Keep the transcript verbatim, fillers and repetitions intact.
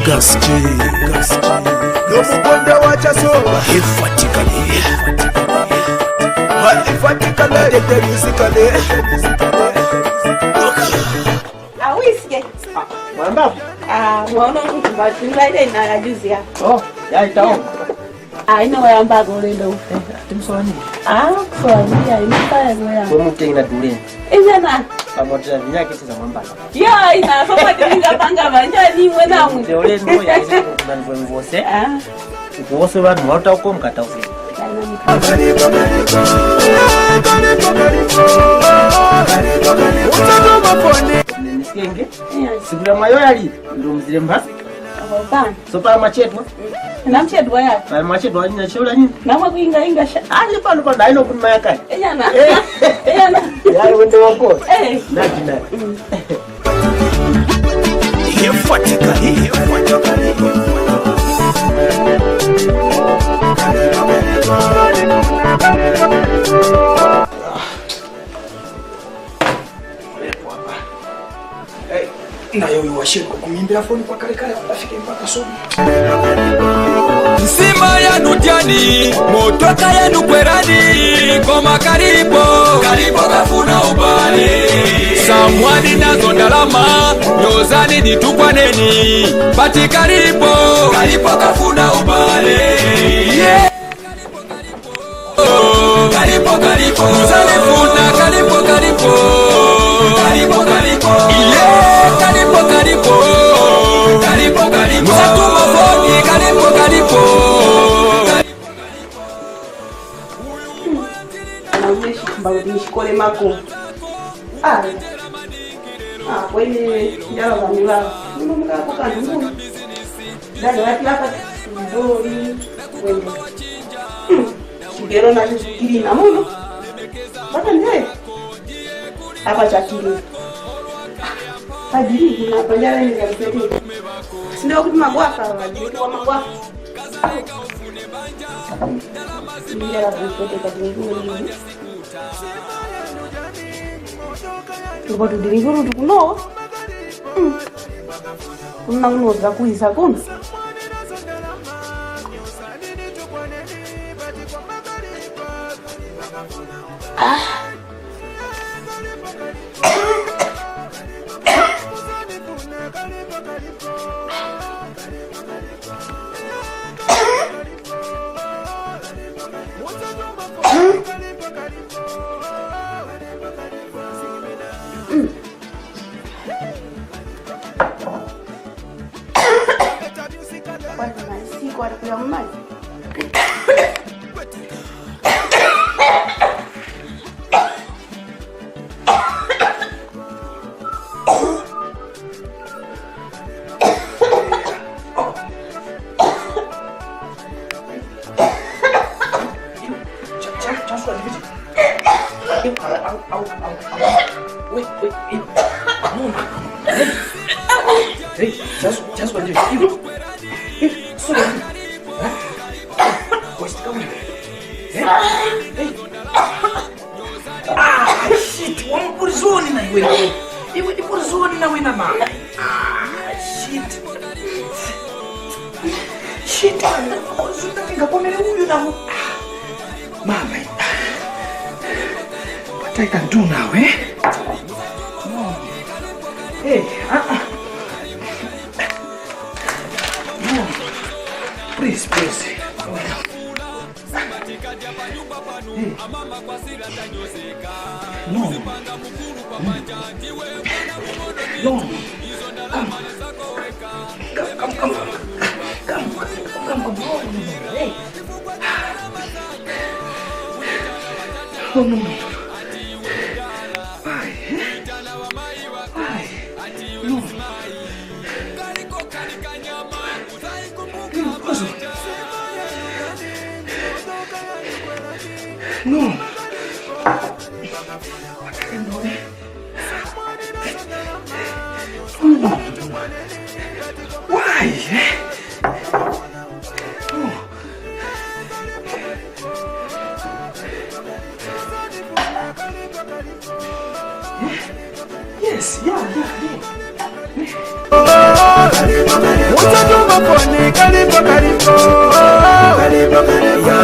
Gaske, gaske. Nomukonda wachasowa. Ifatikane. Ifatikane. Awiske. Mwamba? Ah, mwaona kuti mbatunga ile na juzi ya. Oh, ya itawo. Ah, ino wayamba kulendo. Timsoni. Ah, kusoni ya ino kaya ngoya. Kwa mutengina dule. Ijana. Pamotera vinyake tiza mwamba. Yo, ina so pati ninga panga banjani mwe namu. Dule no ya ise kuna ngose. Ah. Ngose vanhu vauta uko mukata uko. Nisikenge. Yes. Sikula mwayo yali ndo mzire mbasi. Apana. So pa machedwa. Na mchedwa ya. Pa machedwa ni chula nini? Namwe kuinga inga sha. Ali pano pano aino kunima yakani. Enyana. Eh. Enyana. Yali wende wako. Eh. Nati na. Yefatika, yefatika. Hey, nayo uyu washirwa kumimbira foni kwa kale kale kutafike mpaka sono. Nsima yanu tyani, motoka yanu kwerani, koma kalipo, kalipo kafuna ubale. Samwani nazo ndalama, nyozani nitukwaneni, pati kalipo, kalipo kafuna ubale. Yeah. Kalipo, kalipo. Muzalifuna, kalipo, kalipo. Kalipo, kalipo. Iye, kalipo, kalipo. Kalipo, kalipo. Muzatuma foni, kalipo, kalipo. Namwe shikumba kuti nishikole mako. Ah. Ah, kwene njalo za milala. Muno mukako kandu muno. Dada wati apa mbori. Kwene. Hmm. Chigero na chizikirina muno. Baka nde. Apa chakiri. Pajiri kuna panjara ni za msete. Sinde kuti magwafa, pajiri kwa magwafa. Sinde la msete pajiri. Ndipo tudiri kuru tukunowa. Mm. Kuna kuno zakuisa kuno. Ah. Kwani masiku ali kuya mu maji? Cha-, cha-, chaswa ndi ichi. Au, au, au, au, au. Wait, wait, wait. No, no. Hey, chaswa, chaswa ndi ichi. Hey, so, huh? Wait, come on. Hey, hey. Ah, shit, wamkurizoni na iwe. Iwe, iwe ikurizoni na wena mama. Ah, shit. Shit, wamkurizoni na ngakomere uyu na mu-, ah, mama. What I can do now, eh? No. Hey, ah, ah. No. Please, please. No. No. Come. Come, come, come. Come, come, come, come. No, no, no, no. Hey. No, no, no, no. Why? Eh? Why? No. No, no, no. No, no, no. Why? Eh? No. Eh? Yes, yeah, Usaduma foni, kalipo, kalipo. Kalipo, kalipo.